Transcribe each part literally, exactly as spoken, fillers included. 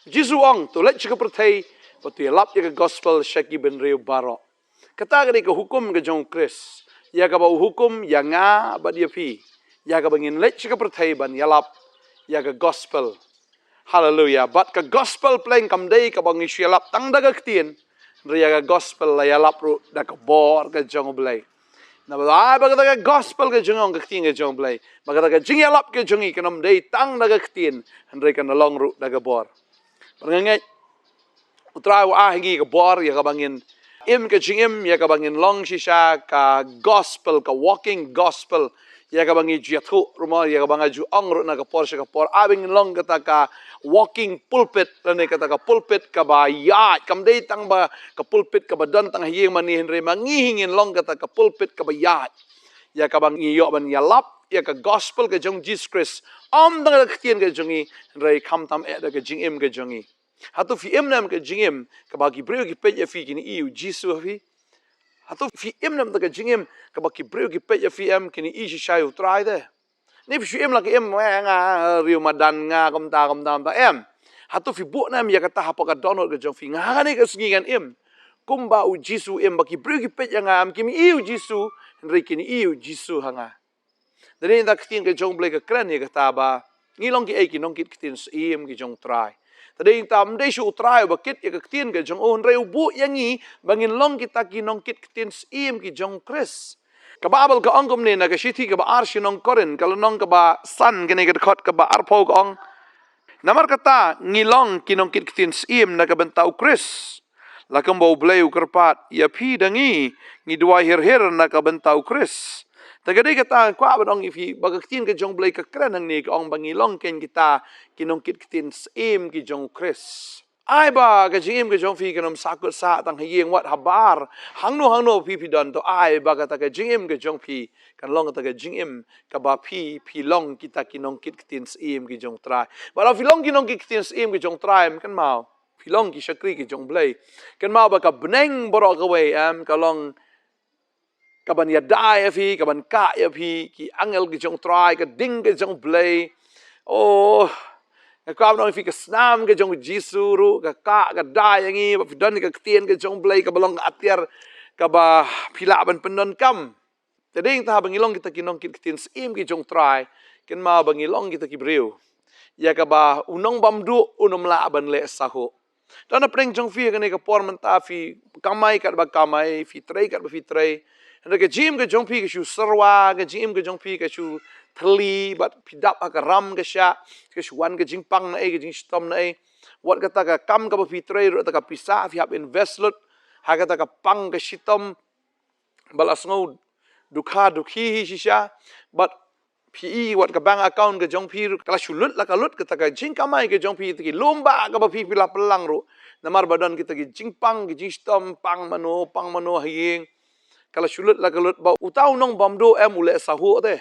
Jisu u ong, to leit sha ka pyrthei bad to ïalap ïa ka gospel sha ki bynriew baroh. Kata ka dei ka hukum ka jong u Khrist, ïa kaba u hukum ïa nga bad ïa phi, ïa kaba ngin leit sha ka pyrthei ban ïalap ïa ka gospel. Haleluia. Bad ka gospel pleng kam dei kaba ngi shu ïalap tang da ka ktien, hynrei ïa ka gospel la ïalap ruh da ka bor ka jong U Blei. Namar ba kata ka gospel ka jong ngi, ka ktien ka jong U Blei, ba kata ka jingïalap ka jong ngi kan ym dei tang da ka ktien, hynrei kan long ruh da ka bor. Bad nga ngeit U Trai u ai ha ngi ka bor ïa kaba ngin im ka jingim, ïa kaba ngin long shisha ka gospel, ka walking gospel, ïa kaba ngi ju ïathuh ruh mo, ïa kaba nga ju ong ruh na ka por sha ka por, ai ba ngin long kata ka walking pulpit, lane kata ka pulpit kaba ïaid. Kam dei tang ba ka pulpit kaba don tang ha ïing mane, hynrei ma ngi hi ngin long kata ka pulpit kaba ïaid, ïa kaba ngi ïoh ban ïalap ïa ka gospel ka jong Jisu Khrist, ym tang da ka ktien ka jong ngi, hynrei khamtam eh da ka jingim ka jong ngi. Hato phi im ne em ka jingim kaba ki briew ki peit ïa phi kin ïohi ïa U Jisu ha phi? Hato phi im ne em da ka jingim kaba ki briew ki peit ïa phi em kin ïohi shisha ïa U Trai te? Ne phi shu im la ka im, eh, nga riew madan, nga kumta kumta kumta, em? Hato phi buh ne em ïa kata hapoh ka dohnud ka jong phi, nga ha kane ka sngi ngan im kumba U Jisu u im, ba ki briew ki peit ïa nga em kin ïohi ïa U Jisu, hynrei kin ïohi ïa U Jisu ha nga? Te dei na ka ktien ka jong U Blei ka kren ïa kata ba ngi long kiei, ki nongkit ktien syiem ki jong U Trai. Te dei na, ym dei shuh U Trai uba kit ïa ka ktien ka jong u, hynrei u buh ïa ngi ba ngin long kita ki nongkit ktien syiem ki jong U Khrist. Ka Baibl ka ong kumne na ka shithi kaba ar sha ki nong Korinth, ka lynnong kaba san, kane ka dkhot kaba arphew, ka ong: Namar kata ngi long ki nongkit ktien syiem na ka bynta U Khrist, la kumba U Blei u kyrpad ïa phi da ngi, ngi duwai hir hir na ka bynta U Khrist. Te ka dei kata nga kwah ban ong ïa phi ba ka ktien ka jong U Blei ka kren hangne, ka ong ba ngi long kein kita ki nongkit ktien syiem ki jong U Khrist. Ai ba ka jingim ka jong phi kan ym sahkut sah tang ha ïing, wat habar hangno hangno phi phi don, to ai ba kata ka jingim ka jong phi kan long kata ka jingim kaba phi phi long kita ki nongkit ktien syiem ki jong U Trai. Ba la phi long ki nongkit ktien syiem ki jong U Trai em, kynmaw phi long ki shakri ki jong U Blei. Kynmaw ba ka bneng baroh kawei em ka long kaban ïada ïa phi, kaban kah ïa phi, ki angel ki jong U Trai, ka ding ka jong U Blei. Oh, nga kwah ban ong ïa phi, ka snam ka jong U Jisu ruh ka kah ka da ïa ngi, ba phi don ka ktien ka jong U Blei kaba long ka atiar kaba phi lah ban pyndonkam. Te dei na kata ba ngi long kita ki nongkit ktien syiem ki jong U Trai, kynmaw ba ngi long kita ki briew ïa kaba u nongbamduh un ym lah ban leh sahuh. Don na pdeng jong phi ha kane ka por mynta, phi kamai katba kamai, phi trei katba phi trei. Hynrei ka jingim ka jong phi ka shu syrwa, ka jingim ka jong phi ka shu thylli, bad phi dap ha ka ram ka shah, ka shu wan ka jingpang na ei, ka jingshitom na ei. Wat kata ka kam kaba phi trei ruh, kata ka pisa phi hap invest lut ha kata ka pang ka shitom, ba la sngew dukha dukhi hi shisha, bad phi i wat ka bank account ka jong phi ruh ka la shu lut la ka lut, kata ka jingkamai ka jong phi, kita ki lum bah kaba phi phi la pynlang ruh, namar ba don kita ki jingpang ki jingshitom, pang mano pang mano ha ïing, ka la shu lut la ka lut, ba uta u nongbamduh em u leh sahuh te.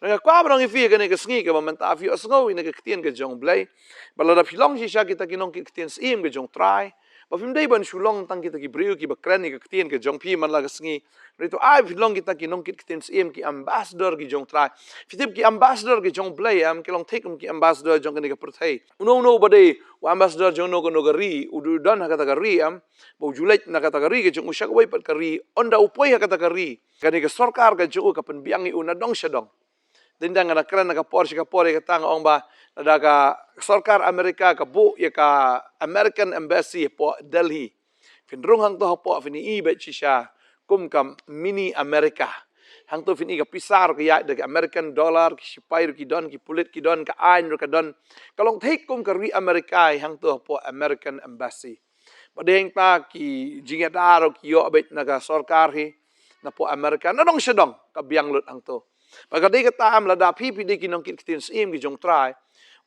Nga kwah ban ong ïa phi ha kane ka sngi kaba mynta, phi ïohsngew ïa kane ka ktien ka jong U Blei, ba lada phi long shisha kita ki nongkit ktien syiem ka jong U Trai, ba phim dei ban shu long tang kita ki briew kiba kren ïa ka ktien ka jong phi man la ka sngi. Hynrei to ai phi long kita ki nongkit ktien syiem, ki ambassador ki jong U Trai. Phi tip ki ambassador ki jong U Blei em, ki long thik kum ki ambassador jong kane ka pyrthei. Uno uno ba dei u ambassador jong kano kano ka ri, u don ha kata ka ri em, ba u ju leit na kata ka ri ka jong u sha kawei pat ka ri, ynda u poi ha kata ka ri, kane ka sorkar ka jong u ka pynbiang ïa u na dong sha dong. Dei na nga la kren na ka por sha ka por ïa kata, nga ong ba lada ka sorkar Amerika ka buh ïa ka American Embassy hapoh Delhi, phin rung hangto hapoh, phin i beit shisha kum ka mini America. Hangto phin i ka pisa ruh ka ïaid da ka American dollar, ki shipai ruh ki don, ki pulit ki don, ka aiñ ruh ka don. Ka long thik kum ka ri Amerika hangto hapoh American Embassy. Bad dei hangta ki jingïada ruh ki ïoh beit na ka sorkar hi, napoh Amerika, na dong sha dong ka biang lut hangto. Bad ka dei kata em, lada phi phi dei ki nongkit ktien syiem ki jong U Trai,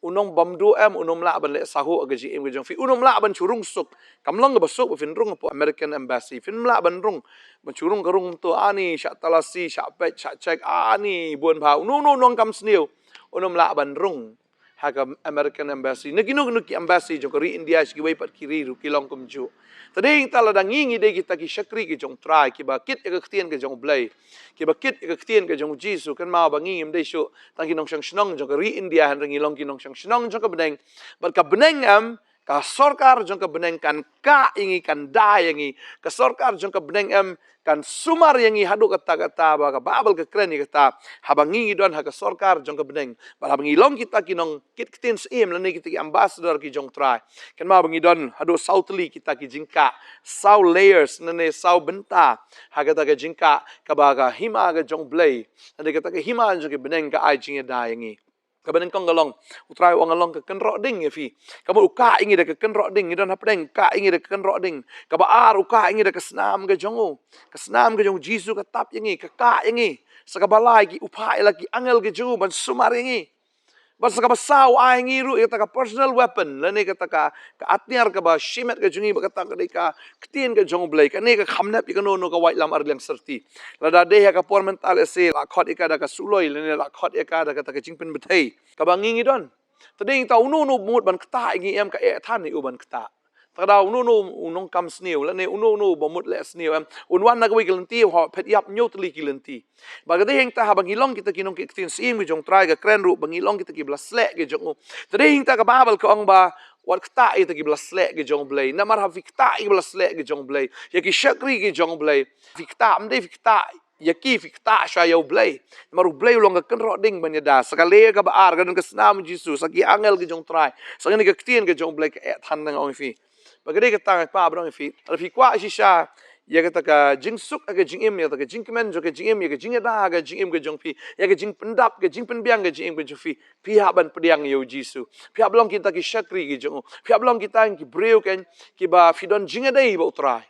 u nongbamduh em un ym lah ban leh sahuh ha ka jingim ka jong phi, un ym lah ban shu rung suk. Kam long kaba suk ba phin rung hapoh American Embassy, phim lah ban rung, ban shu rung ka rung to, ani shah talasi, shah peit, shah check, ani bun bha, uno uno u nongkam sniew un ym lah ban rung ha ka American Embassy. Na kino kino ki embassy jong ka ri India sha kiwei pat ki ri ruh ki long kumjuh. Te dei hangta lada ngi ngi dei kita ki shakri ki jong U Trai, kiba kit ïa ka ktien ka jong U Blei, kiba kit ïa ka ktien ka jong U Jisu, kynmaw ba ngi ngim dei shuh tang ki nongshong shnong jong ka ri India, hynrei ngi long ki nongshong shnong jong ka bneng. Bad ka bneng em, Ka sorkar jong ka bneng kan kah ïa ngi, kan da ïa ngi. Ka sorkar jong ka bneng em kan sumar ïa ngi haduh katta katta ba ka Baibl ka kren ïa kata. Haba ngi ngi don ha ka sorkar jong ka bneng, bad haba ngi long kita ki nongkit ktien syiem lane kita ki ambassador ki jong Trai, kynmaw ba ngi don haduh saw tylli kita ki jingkah, saw layers lane saw bynta ha kata ka jingkah kaba ka hima ka jong U Blei lane kata ka hima jong ka bneng ka ai jingïada ïa ngi. Kaba nyngkong ka long, U Trai u ong ka long ka kynroh ding ïa phi. Ka mut u kah ïa ngi da ka kynroh ding, ngi don hapdeng, u kah ïa ngi da ka kynroh ding. Kaba ar, u kah ïa ngi da ka snam ka jong u. Ka snam ka jong U Jisu ka tap ïa ngi, ka kah ïa ngi. Sa kaba lai, ki u phah ïa la ki angel ka jong u ban sumar ïa ngi. Bad sa kaba saw, u ai ïa ngi ruh ïa kata ka personal weapon lane kata ka, ka atiar kaba shimet ka jong ngi, bad kata ka dei ka ktien ka jong U Blei. Kane ka kham nep ïa kano kano ka waitlam arliang syrti. Lada dei ha ka por mynta lehse la khot ïa ka da ka suloi lane la khot ïa ka da kata ka jingpynbthei kaba ngi ngi don. Te dei ïa kata, uno uno ba mut ban ktah ïa ngi em, ka eh than ïa u ban ktah. Te ka da uno uno u nongkam sniew lane uno uno ba mut leh sniew em, un wan na kawei ka lynti, hooid, phet ïap hynñiew tylli ki lynti. Bad ka dei ïa kata, haba ngi long kita ki nongkit ktien syiem ki jong Trai, ka kren ruh ba ngi long kita kiba la sleh ki jong u. Te dei ïa kata ka Baibl ka ong ba wat ktah ïa kita kiba la sleh ki jong U Blei. Namar haba phi ktah ïa kiba la sleh ki jong U Blei, ïa ki shakri ki jong U Blei, phi ktah, ym dei phi ktah ïa ki, phi ktah shuwa ïa U Blei. Namar U Blei u long ka kynroh ding ban ïada. Sa ka layer kaba ar, ka don ka snam U Jisu, sa ki angel ki jong Trai, sa kane ka ktien ka jong U Blei, ka eh than, nga ong ïa phi. Bad ka dei kata nga kwah ban ong ïa phi, lada phi kwah shisha ïa kata ka jingsuk ha ka jingim, ïa kata ka jingkmen jong ka jingim, ïa ka jingïada ha ka jingim ka jong phi, ïa ka jingpyndap, ka jingpynbiang ka jingim ka jong phi, phi hap ban pdiang ïa U Jisu. Phi hap long kita ki shakri ki jong u. Phi hap long kita ki briew, kan, kiba phi don jingïadei bad U Trai.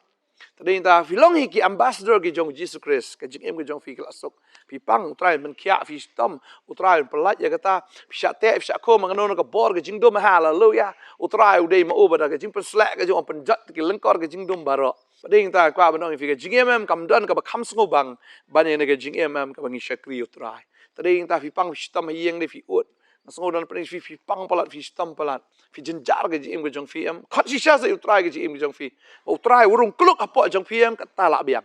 Te dei ïa kata, phi long hi ki ambassador ki jong U Jisu Khrist, ka jingim ka jong phi ka la suk. Phi pang, U Trai un pynkhiah, phi shitom, U Trai un pyllait ïa kata. Phi shah teh, phi shah khum ha kano kano ka bor ka jingdum, haleluya, U Trai u dei ma u bad da ka jingpynsleh ka jong u un pynjot ki lyngkor ka jingdum baroh. Te dei ïa kata, kwah ban ong ïa phi, ka jingim em kam don kaba kham sngewbang ban ïa kane ka jingim em kaba ngi shakri U Trai. Te dei ïa kata, phi pang, phi shitom ha ïing, dei phi ud. Nga sngew don pdeng phi, phi pang palat, phi shitom palat, phi jynjar ka jingim ka jong phi em. Khot shisha sa ïa U Trai ka jingim ka jong phi. Ba U Trai u rung kluk hapoh jong phi em, kata lah biang.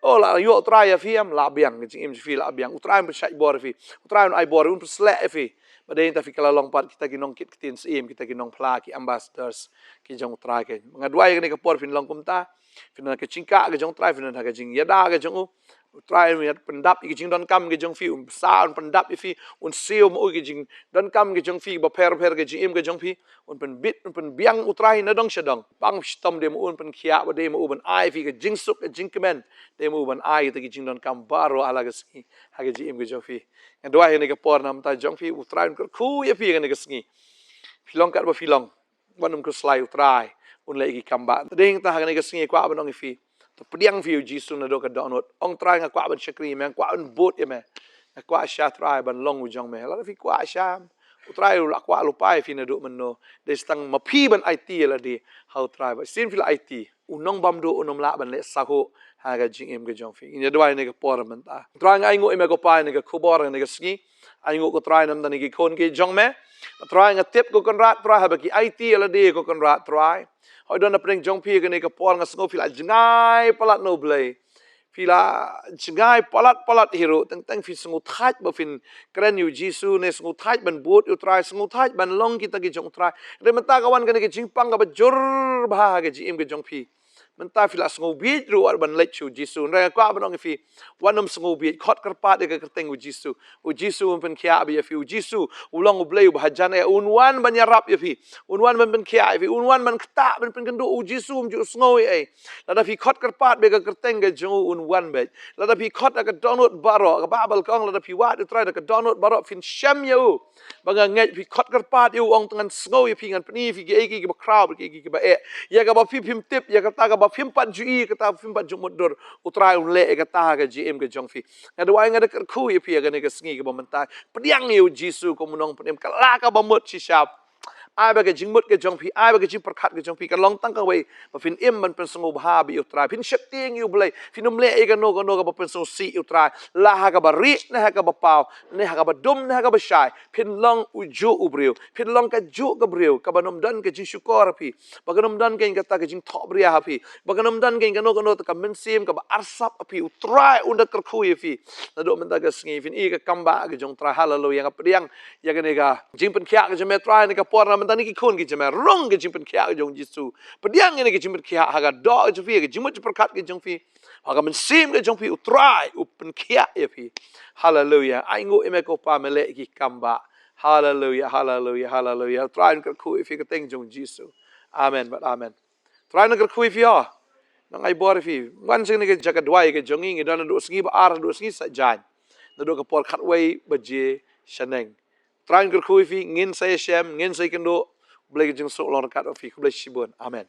Oh, lah ïoh U Trai ïa phi em, lah biang, ka jingim jong phi lah biang. U Trai un pynshait bor ïa phi. U Trai un ai bor, un pynsleh ïa phi. Bad dei ïa kata, phi ka la long pat kita ki nongkit ktien syiem, kita ki nongphla, ki ambassadors ki jong U Trai, kan. Nga duwai kane ka por phin long kumta. Phin don ha ka jingkah ka jong U Trai, phin don ha ka jingïada ka jong u. U Trai un pyndap ïa ki jingdonkam ki jong phi, un bsa, un pyndap ïa phi, un siew ma u ki jingdonkam ki jong phi, bapher bapher ki jingim ki jong phi, un pynbit, un pynbiang U Trai na dong sha dong. Pang, shitom, dei ma u un pynkhiah, bad dei ma u ban ai ïa phi ka jingsuk, ka jingkmen, dei ma u ban ai ïa kita ki jingdonkam baroh ha la ka sngi ha ka jingim ki jong phi. Nga duwai ha kane ka por na ka bynta jong phi, U Trai un kyrkhu ïa phi ha kane ka sngi. Phi long katba phi long, wat nym khuslai, U Trai un leh ïa ki kam ba. Te dei ïa kata, ha kane ka sngi kwah ban ong ïa phi, to pdiang phi ïa U Jisu naduh ka dohnud. Ong, Trai, nga kwah ban shakri ïa me, nga kwah ban bud ïa me. Nga kwah shisha, Trai, ban long u jong me. Lada phi kwah shisha, U Trai u la kwah lypa ïa phi naduh mynno. Dei tang ma phi ban aiti ïa lade ha U Trai. Bad shisien phi la aiti, u nongbamduh un ym lah ban leh sahuh ha ka jingim ka jong phi. Ngin ïa duwai ha kane ka por mynta. Trai, nga ainguh ïa me ko Pa ha kane ka khubor ha kane ka sngi. Ainguh ko Trai namar kine ki khun ki jong me. Trai, nga tip ko Kynrad, Trai, haba ki aiti ïa lade ko Kynrad, Trai, hooid, don na pdeng jong phi ha kane ka por, nga sngew phi la jngai palat, no Blei. Phi la jngai palat palat hi ruh, teng teng phi sngewthait ba phin kren ïa U Jisu, ne sngewthait ban bud ïa U Trai, sngewthait ban long kita ki jong U Trai. Hynrei mynta ka wan kane ka jingpang kaba jur bha ha ka jingim ka jong phi. Mynta phi la sngewbieit ruh wat ban leit sha U Jisu. Hynrei nga kwah ban ong ïa phi, wat nym sngewbieit, khot kyrpad ïa ka kyrteng U Jisu. U Jisu un pynkhiah beit ïa phi. U Jisu u long U Blei uba hajan eh, un wan ban ïarap ïa phi, un wan ban pynkhiah ïa phi, un wan ban ktah, ban pynkynduh. U Jisu um ju sngew ei ei. Lada phi khot kyrpad beit ïa ka kyrteng ka jong u, un wan beit. Lada phi khot da ka dohnud baroh, ka Baibl ka ong, lada phi wad ïa U Trai da ka dohnud baroh, phin shem ïa u. Ba nga ngeit phi khot kyrpad ïa u, ong, te ngan sngew ïa phi, ngan pyni ïa phi kiei kiei kiba khraw, kiei kiei kiba eh. Ïa kaba phi phim tip, ïa kata kaba phim pat ju i, ïa kata phim pat ju mutdur, U Trai un leh ïa kata ha ka jingim ka jong phi. Nga duwai, nga da kyrkhu ïa phi ha kane ka sngi kaba mynta. Pdiang ïa U Jisu kum u nongpynim, kylla kaba mut shisha. Ai ba ka jingmut ka jong phi, ai ba ka jingpyrkhat ka jong phi kan long tang kawei, ba phin im ban pynsngewbha beit ïa U Trai, phin sheptieng ïa U Blei, phin ym leh ïa kano kano kaba pynsngewsih ïa U Trai, la ha kaba rieh ne ha kaba paw, ne ha kaba dum ne ha kaba shai. Phin long ujuh u briew, phin long kajuh ka briew kaba nym don ka jingshukor ha phi, ba kan nym don keiñ kata ka jingthohbria ha phi, ba kan nym don keiñ kano kano kata ka mynsiem kaba arsap ha phi. U Trai un da kyrkhu ïa phi naduh mynta ka sngi. Phin i ka kam ba ka jong U Trai. Haleluya. Nga pdiang ïa kane ka jingpynkhiah ka jong me, Trai, ha kane ka por na Tang ïa ki khun ki jingmut, rung ki jingpynkhiah ki jong u Jisu. Pdiang ïa ki jingpynkhiah ha ka doh ka jong phi, ka jingmut jingpyrkhat ka jong phi. Ha ka mynsiem ka jong phi, u Trai u pynkhiah ïa phi. Haleluya. Ai nguh ïa me ko Pa, me leh ki kam bah. Haleluya, haleluya, haleluya. U Trai un kyrkhu ïa phi ha ka kyrteng jong u Jisu. Amen bad amen. Trai un kyrkhu ïa phi ho. Nang ai bor ïa phi. Wan sha kane ka jaka duwai ka jong ngi, ngi don naduh sngi ba ar haduh sngi saitjaiñ. Naduh ka por khatwei baje shaneng. Trai un kyrkhu ïa phi, ngin sa ïashem, ngin sa ïakynduh. Blei ka jingsuk long ryngkat bad phi. Khublei shibun. Amen.